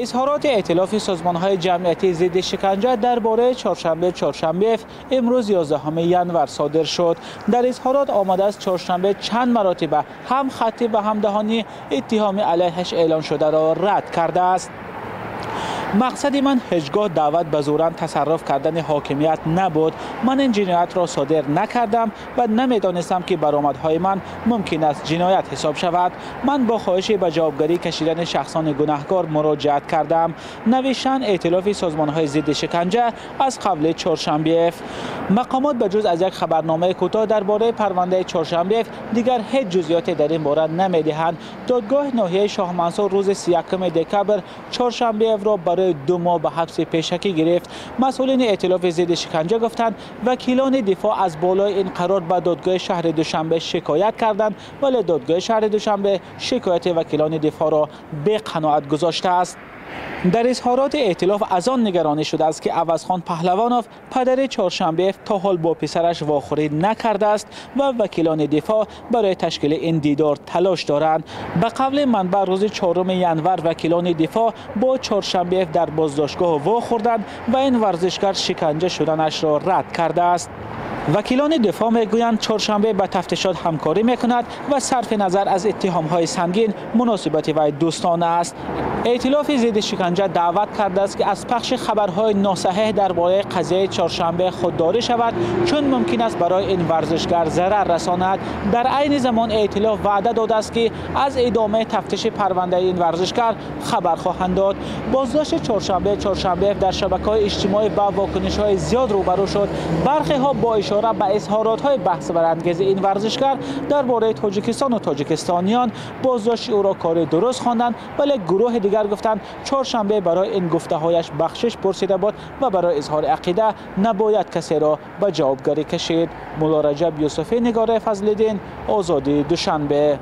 Изҳороти Эътилофи созмонҳои ҷамъиятии зидди шиканҷа дар бораи Чоршанбе Чоршанбеев имрӯз 11 январ содир шуд. Дар изҳорот омадааст, Чоршанбе чанд маротиба ҳам хаттӣ ва ҳам даҳонӣ иттиҳоми алайҳаш эълон шударо рад кардааст. Мақсади ман ҳеҷгоҳ даъват ба зӯран тасарруф кардани ҳокимият набуд. Ман ин ҷиноятро содир накардам ва намедонистам, ки баромадҳои ман мумкин аст ҷиноят ҳисоб шавад. Ман бо хоҳиши ба ҷавобгарӣ кашидани шахсони гунаҳкор муроҷиат кардам. Навиштан Эътилофи созмонҳои зидди шиканҷа аз қавли Чоршанбеев. Мақомот ба ҷуз аз як хабарномаи кӯтоҳ дар бораи парвандаи Чоршанбеев дигар ҳеҷ ҷузъиёте дар ин бора намедиҳанд. Додгоҳи ноҳияи Шоҳмансур рӯзи 31 декабр Чоршанбеевро барои 2 моҳ ба ҳабси пешакӣ гирифт. Масъулини Эътилофи зидди шиканҷа гуфтанд, вакилони дифоъ аз болои ин қарор ба додгоҳи шаҳри Душанбе шикоят карданд, вале додгоҳи шаҳри Душанбе шикояти вакилони дифоъро беқаноат гузоштааст. Дар изҳороти эътилоф аз он нигаронӣ шудааст, ки Авазхон Паҳлавонов, падари Чоршанбеев, то ҳол бо писараш вохӯрӣ накардааст ва вакилони дифоъ барои ташкили ин дидор талош доранд. Ба қавли манбаъ, рӯзи 4 январ вакилони дифоъ бо Чоршанбеев дар боздоштгоҳ вохӯрданд ва ин варзишгар шиканҷа шуданашро рад кардааст. Вакилони дифоъ мегӯянд, Чоршанбе ба тафтишот ҳамкорӣ мекунад ва сарфи назар аз иттиҳомҳои сангин муносибати вай дӯстона аст. Эътилофи зидди шиканҷа даъват кардааст, ки аз пахши хабарҳои носаҳеҳ дар бораи қазияи Чоршанбе худдорӣ шавад, чун мумкин аст барои ин варзишгар зарар расонад. Дар айни замон эътилоф ваъда додааст, ки аз идомаи тафтиши парвандаи ин варзишгар хабар хоҳанд дод. Боздошти Чоршанбе Чоршанбеев дар шабакаҳои иҷтимоӣ ба вокунишҳои зиёд рӯбарӯ шуд. Бархеҳо бо ишора ба изҳоротҳои баҳсбарангези ин варзишгар дар бораи Тоҷикистон ва тоҷикистониён боздошти ӯро кори дуруст хонданд, вале гурӯҳи дигар гуфтанд, Чоршанбе барои ин гуфтаҳояш бахшиш пурсида буд ва барои изҳори ақида набояд касеро ба ҷавобгарӣ кашид. Мулло Раҷаб Юсуфӣ, Нигораи Фазлиддин, Озодӣ, Душанбе.